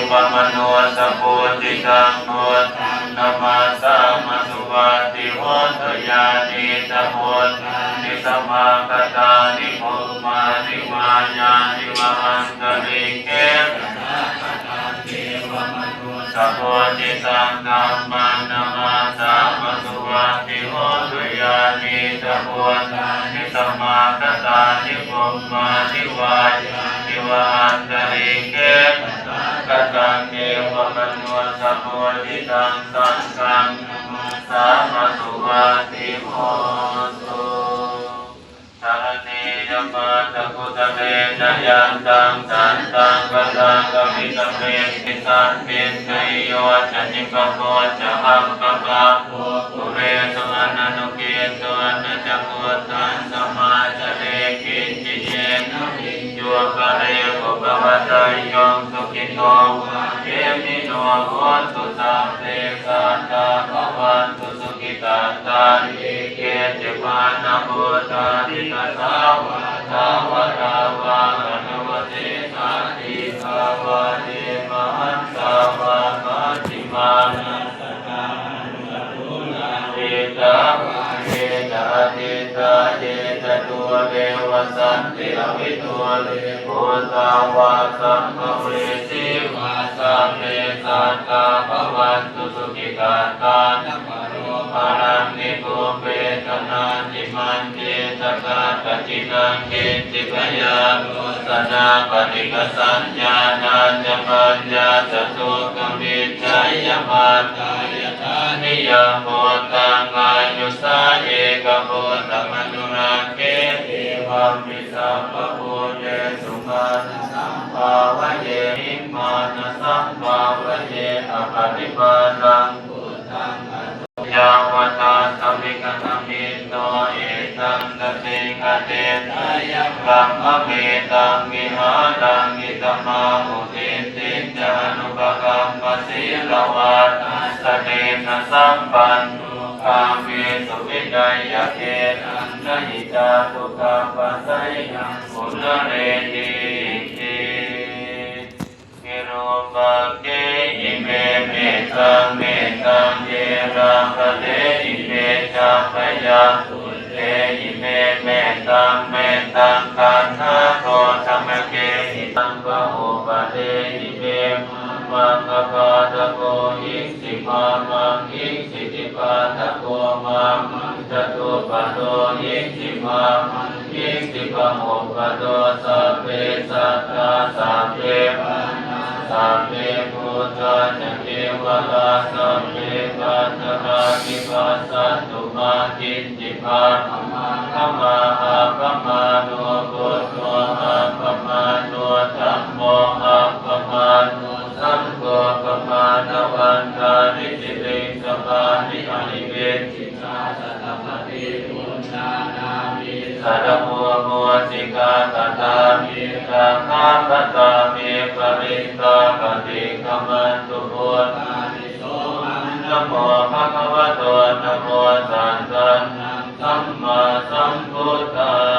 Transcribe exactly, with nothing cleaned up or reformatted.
devamanussapūjitaṃ buddhaṃ namassāma suvatthi hotu. Yānīdha bhūtāni samāgatāni bhummāni vā yāni va antalikkhe tathāgataṃ devamanussapūjitaṃ dhammaṃ namassāma suvatthi hotu. Yānīdha bhūtāni samāgatāni bhummāni vā yāni va antalikkhe tathāgataṃ devamanussapūjitaṃ saṅghaṃ namassāma suvatthi hotu. Saraṇīyam atha kusalena yantaṃ santaṃ padaṃ abhisamecca santiṇṇeyyo candimā paccahappabhāvo kulesu ananugiddho na ca khuddaṃ samācare kiñci yena viññū pare upavadeyyuṃ. Sukhito vā khemino hontu sabbe sattā bhavantu sukhitattā. Ye keci pāṇabhūtatthi tasā vā thāvarā vā anavasesā dīghā vā ye mahantā vā majjhimā rassakā aṇukathūlā diṭṭhā vā ye ca adiṭṭhā ye ca dūre vasanti avidūre bhūtā vā sambhavesī vā sabbe sattā bhavantu sukhitattā. Na paro paraṃ nikubbetha nātimaññetha katthaci naṃ kiñci byārosanā paṭighasaññā nāññamaññassa dukkhamiccheyya. Mātā yathā niyaṃ puttaṃ āyusā ekaputtamanurakkhe evampi sabbabhūtesu mānasambhāvaye himānasambhāvaye aparimāṇaṃ buddhaṃ ato yāvatassa vigatamiddho etaṃ satiṃ adhiṭṭheyya brahmametaṃ vihāraṃ idhamāhu. Diṭṭhiñca anupagamma sīlavā dassanena sampanno kāmesu vineyya gedhaṃ na hi jātu gabbhaseyyaṃ punaretīti. Virūpakkhe ime mettaṃ mettaṃ yerāpaṭhe ime cha byaguṭṭhe ime mettaṃ mettaṃ kaṇhāgo samakeshitam. Pahūpaṭhe ime mā maggapādakohi si mā maṃ hiṃsitipādako mā maṃ catuppado hiṃsi mā maṃ hiṃsi pahūpado. Sabbe sattā sabbe pāṇā sabbe bhūtā ca kevalā sabbe bhadrāni passantu mā kiñci pāpam āgamā. Appamāṇo buddho appamāṇo dhammo appamāṇo saṅgho pamāṇavantāni siriṃsapāni ahi vicchikā satapadī uṇṇānābhī sarabū mūsikā katā me rakkhā katā me parittā paṭikkamantu bhūtāni. Sohaṃ namo bhagavato namo sattannaṃ sammāsambuddhassa.